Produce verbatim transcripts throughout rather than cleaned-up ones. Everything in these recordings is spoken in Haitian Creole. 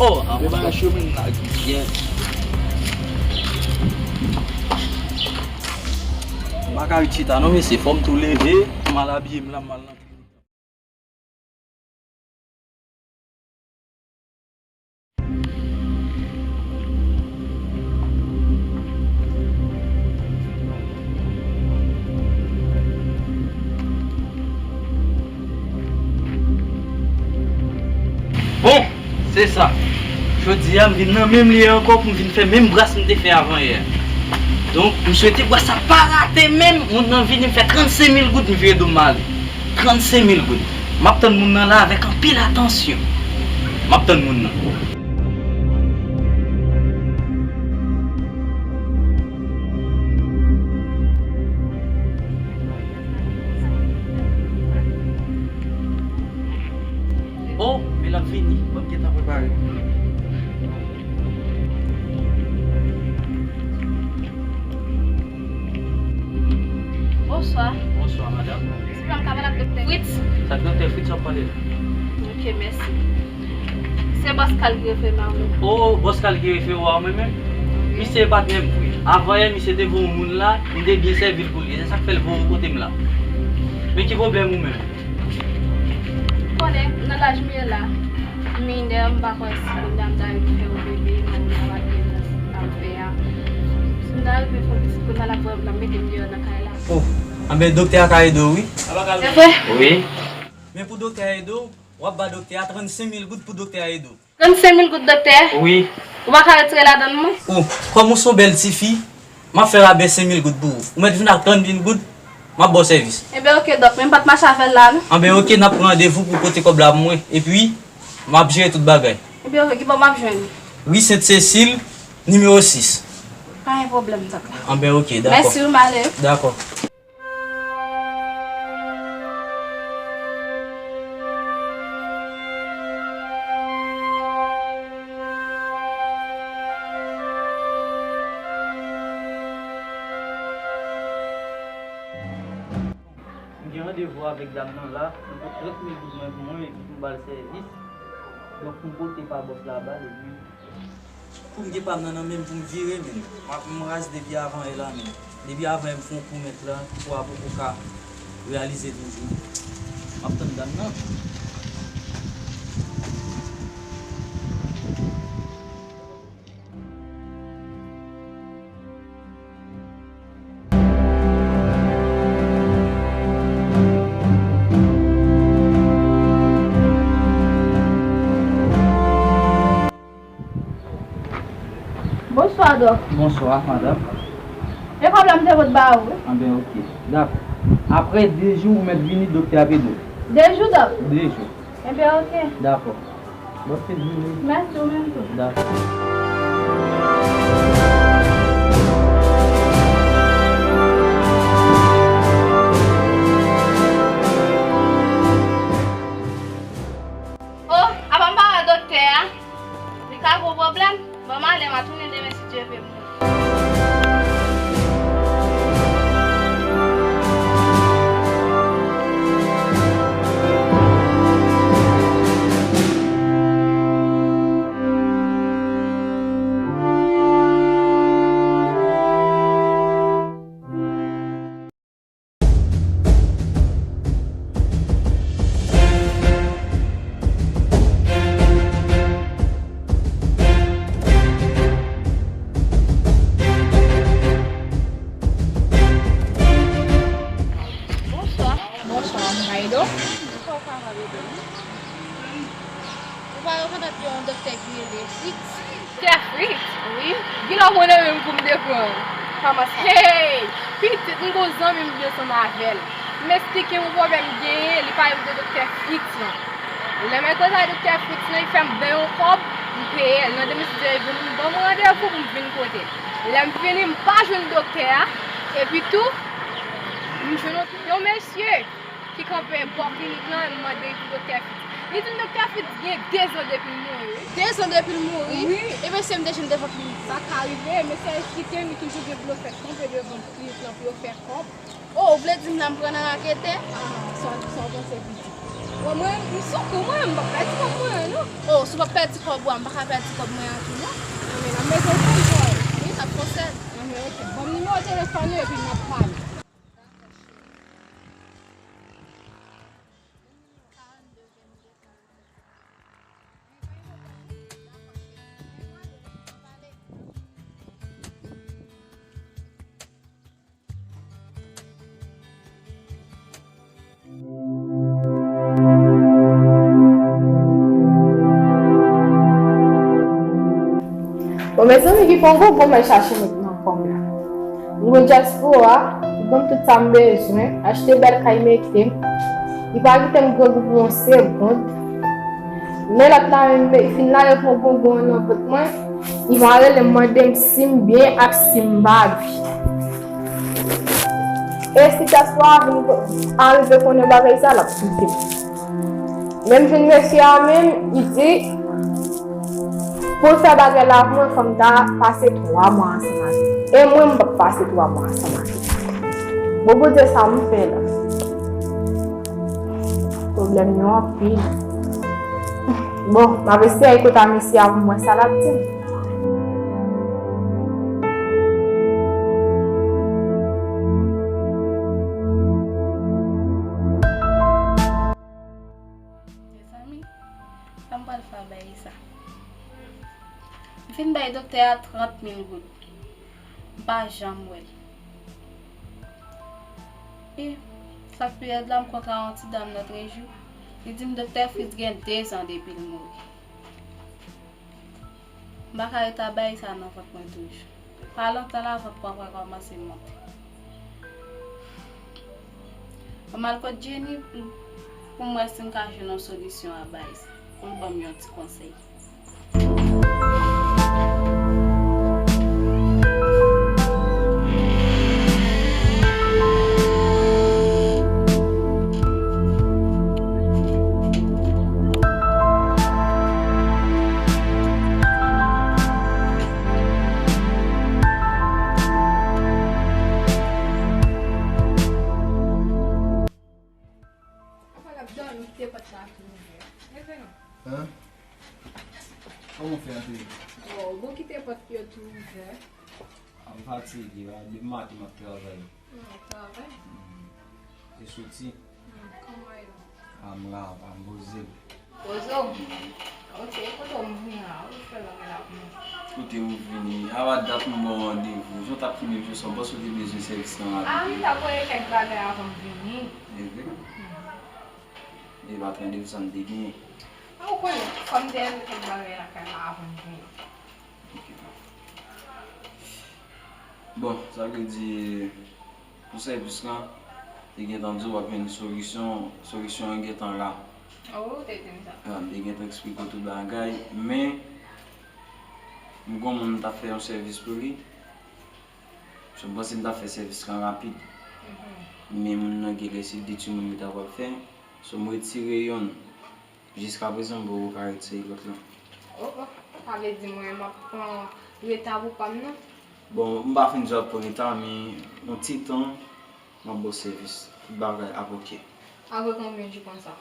Oh, ah, men bagay yo menm la byen. M pa ka ret chita non, mesye, fò m tou leve, m al abiye m la, m al nan. Bon, se sa. Jodi a, m vin nan menm lye ankò pou m vin fè menm bras m te fè avan yè. Donk, m swete bras sa pa rate menm, moun nan vini, m fè trannsenk mil goud, m vire do m ale. Trannsenk mil goud. M ap tann moun nan la avèk anpil atansyon. M ap tann moun nan. Oh, men l ap vini. Ban m gentan prepare. Bonswa. Bonswa, madanm. Silvouplè, m ka pale ak Doktè Fritz? Se ak Doktè Fritz w ap pale la. Ok, mèsi. Se bòs Kal ki refere m a ou menm. Oh, bòs Kal ki refere w a mwen menm? Wi. Misye e patnè m vre. Avan yè, misye te voye yon moun la, m te byen sèvi l pou li. Se sa k fè l voye w kote m la. Men ki pwoblèm ou menm? Ou konnen, nan laj m ye la, m minè, m pa kwè si kounye a m ta rive fè yon bebe, m ap gen nan sa m fè a. Si m ta rive fè yon pitit kounye a, l ap, l ap mete m deyò nan kay la. Oh, anben doktè a ka ede w, wi. Se vre? Wi. Men pou doktè a ede w, w ap ba doktè a trannsenk mil goud pou doktè a ede w. Trannsenk mil goud, doktè? Wi. Ou pa ka retire ladan l mwen? Oh, kòm ou se yon bèl tifi, m ap fè rabè senk mil goud pou ou. Ou mèt vin ak trant mil goud, m ap ba w sèvis. Enben, ok, dòk, men m pa t mache avè l la, non. Anben, ok, n ap pran randevou pou pote kòb la pou mwen. Epi, m ap jere tout bagay. Enben, ok, ki bò m ap jwenn ou? Ri Sent Sesil, nimewo sis. Pa gen pwoblèm, dòk la. Anben, ok, dakò. Mèsi, wi, m ale. Dakò. M gen randevou avèk dam nan la, li pot trant mil goud mwen pou mwen epi pou m ba l sèvis. Donk, pou m pote pa bòs la ba l, epi pou m gen pa m nan nan men m pou m vire, men. M ap, m raz depi avan yè la, men. Depi avan yè m fè yon pwomès la, pou a poko ka reyalize toujou. M ap tann dam nan. Bonswa, dòk. Bonswa, madanm. E kòb la m te pot ba ou, wi. Anben, ok. Dakò. Apre de jou, ou mèt vini, doktè ap ede w. De jou, dòk? De jou. Enben, ok. Dakò. Bòn fin jounen. Mèsi, ou menm tou. Dakò. Oh, apa m pa wè doktè a? Li ka gwo pwoblèm. Bon, m ale, m a tounen demen si Dye vle pou mwen. Pou m te pran. Kòman sa? Hey! Pitit, m gon zanmi m vin ansanm avè l. M esplike yon pwoblèm m genyen, li pale m de Doktè Fritz lan. Lè m al koze ak Doktè Fritz lan, li fè m bay yon kòb, m peye l. Nan demen, si Dye vle, m ban m randevou pou m vin kote l. Lè m vini, m pa jwenn doktè a. Epi tou, m jwenn yon, yon mesye ki kanpe bò klinik lan, m mande pou Doktè Fritz. Li di m Doktè Fritz gen dezan depi l mouri, wi. Dezan depi l mouri? Wi. E mesye m te jwenn devan klinik. Sa ka rive, mesye a esplike m li toujou gen blofè kanpe devan klinik lan pou yo fè kòb. Oh, ou vle di m la m pran nan rakete? Ah, sa, sa w panse pitit? Bon, mwen, m soukou, mwen, m p ap pèdi kòb mwen an, non. Oh, si w p ap pèdi kòb ou a, m pa ka pèdi kòb mwen an tou, non. Non, men nan mezon konn kòb. Wi, sa t konsèn. Non, men ok, ban m nimewo telefòn ou epi n ap pale. Bon, mezanmi, ki Kongo bon m al chache met nan kò m la. M gon dyaspora, li ban m tout sa m bezwen, achte bèl kay mete m. Li pa kite m grangou pou yon segonn. Men lòt la menm, li fin lage pran bonbon an nan vant mwen, li pa rele m mande m si m byen ak si m pa byen. E si dyaspora vin ko-, arive konnen bagay sa, l ap kite m. Men m jwenn mesye a menm, li di, pou l fè bagay la pou mwen, fò m ta pase twa mwa ansanm avè l. E mwen, m p ap pase twa mwa ansanm avè l. Bon, Bondye, sa m fè la? Pwoblèm yo anpil. Bon, m ap eseye al kote a mesye a pou m wè sa l ap di m. Mezanmi, sa m pral fè a bay sa. M fin bay doktè a trant mil goud. M pa janm wè l. E sa k pi rèd la, m kontre a yon ti dam lòt jou. Li di m Doktè Fritz gen dezan depi l mouri. M pa ka rete a bay sa nan vant mwen toujou. Pa lontan la, vant mwen pral kòmanse monte. Mwen al kot Jenny pou, pou m wè si m ka jwenn yon solisyon a bay sa, pou l ban m yon ti konsèy. Apa l ap dòmi, kite pòt la tou ouvè. Leve non. Hein? Kòman w fè antre? Bon, ou bon kite pòt yo tou ouvè. A, m fatige, a, depi maten m ap travay. Nan travay? Mhm. E soti? Hmm, kòman e la? A, m la, a, m poze m. Poze w? Ok, kote w vini la? Ou fè bagay la pou mwen. Kote m vini? A, pa dat m ba w randevou. Jan w t ap filme m jodi a, m panse w te bezwen sèvis lan rapid. A, wi, m t ap voye kèk bagay avan m vini. E vre? Mhm. E pa t randevou sa m te genyen. A, ou konnen, fò m te regle kèk bagay lakay la avan m vini. Bon, sa vle di, pou sèvis lan, te gentan di w w ap jwenn solisyon, solisyon an gentan la. Oh, ou te di m sa. A, m te gentan eksplike w tout bagay, men m gon moun m t ap fè yon sèvis pou li. So, m panse m t ap fè sèvis lan rapid. Mhm. Men moun nan gen lè se de timoun li ta pral fè. So, m retire yonn. Jiskaprezan, m poko ka retire lòt lan. Oh, oh. Sa vle di mwen, m ap pran reta pou pa m nan? Bon, m pa fin di w ap pran reta, men yon ti tan, m ap ba w sèvis. Tout bagay ap ok. Apre konbyen jou konsa?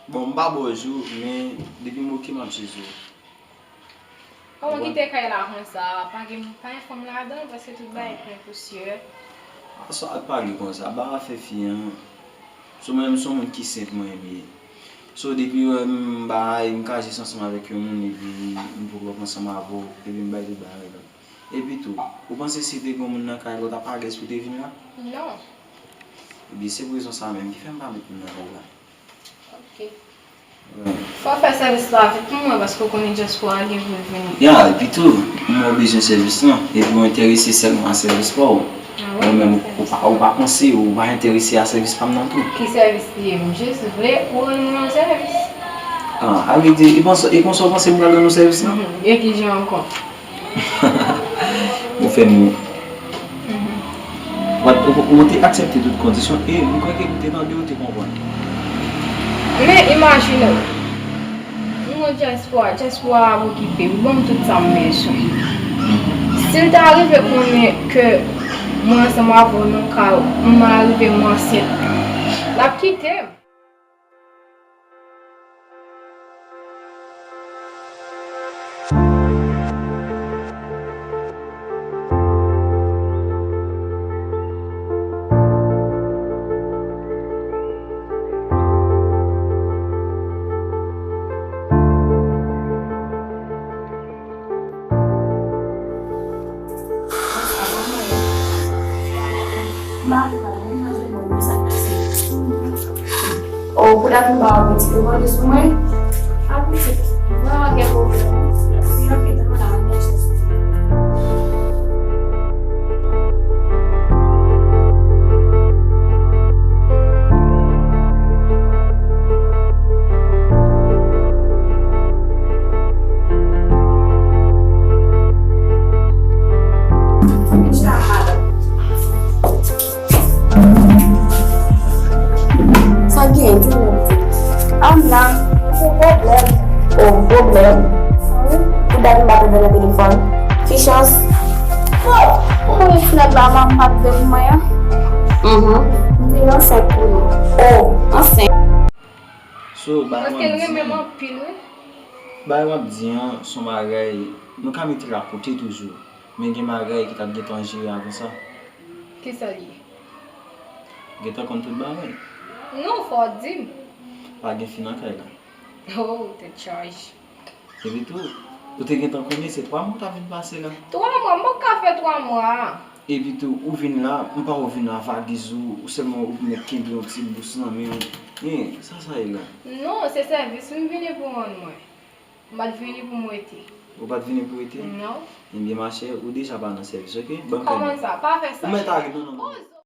Bon, m pa ba w jou, men depi m ok, m ap jezi w. Kòman w kite kay la konsa? Pa gen, pa gen fanm ladan, paske tout bagay plen pousyè. A, sa w ap pale konsa? Ba afè fi an. So, mwen menm, se yon moun ki senp mwen ye. So, depi w wè m bay, m ka jis ansanm avèk yon moun, epi m poko ap ansanm avè w, epi m bay tout bagay la. Epi tou, ou panse si te gen yon moun nan kay la, w t ap alèz pou te vin la? Non. Ebyen, se pou rezon sa menm ki fè m pa met moun nan kay la. Ok. Fò w fè sèvis la vit pou mwen, paske w konnen dyaspora gen pou l vini. Ya, epi tou, mwen bezwen sèvis lan, epi w enterese sèlman a sèvis pa w. Ah, mwen menm, ou pa, ou pa panse, ou pa enterese a sèvis pa m nan tou. Ki sèvis li ye? M jis vle ou rann mwen yon sèvis. Ah, a vle di, e konsa, e konsa w panse m pral rann ou sèvis lan? Mhm. E ki jan ankò? Ou fè m. Ou, ou, ou te aksepte tout kondisyon e m kwè ke ou te tande, ou te konprann. Men imajine w, m nan dyaspora, dyaspora ap okipe m, ban m tout sa m bezwen. Si l ta rive konnen ke mwen ansanm avè w nan kay ou, m arive m ansent, l ap kite m. Oh, pou dat m pa wè pitit ou vande sou mwen? A pitit, mwen an gen pwoblèm. Yon pitit mwen la, mwen chè sou. Sa gen, di m non. Ann la. Pou pwoblèm. Oh, pwoblèm. Wi. Pou dat m pa tande nan telefòn. Ki chans? Oh, ou konnen ti nèg la manman m pa t vle pou mwen an? Mhm. M te ansent pou li. Oh, ansent. So, bagay mwen ap di an, bagay mwen ap di an, se yon bagay, nou ka mete l akote toujou. Men gen bagay ki t ap gentan jere avan sa. Kisa l ye? Gentan konn tout bagay. Non, fò w di m. Pa gen fi nan kay la. Oh, tèt chaje. Epi tou, ou te gentan konnen se twa mwa w t ap vin pase la. Twa mwa? M poko ka fè twa mwa a. Epi tou, ou vin la, m pa wè w vin la avaliz ou, ou sèlman ou mèt kenbe yon ti bous nan men w. Hein, sa sa ye la? Non, se sèvis m vini pou rann mwen. M pa t vini pou m rete. Ou pa t vini pou rete? Non. Ebyen, machè, ou deja pa nan sèvis, oke? Ban m kalme. Kòman sa? Pa fè sa, cheri. Ou mèt ale, non, non, non.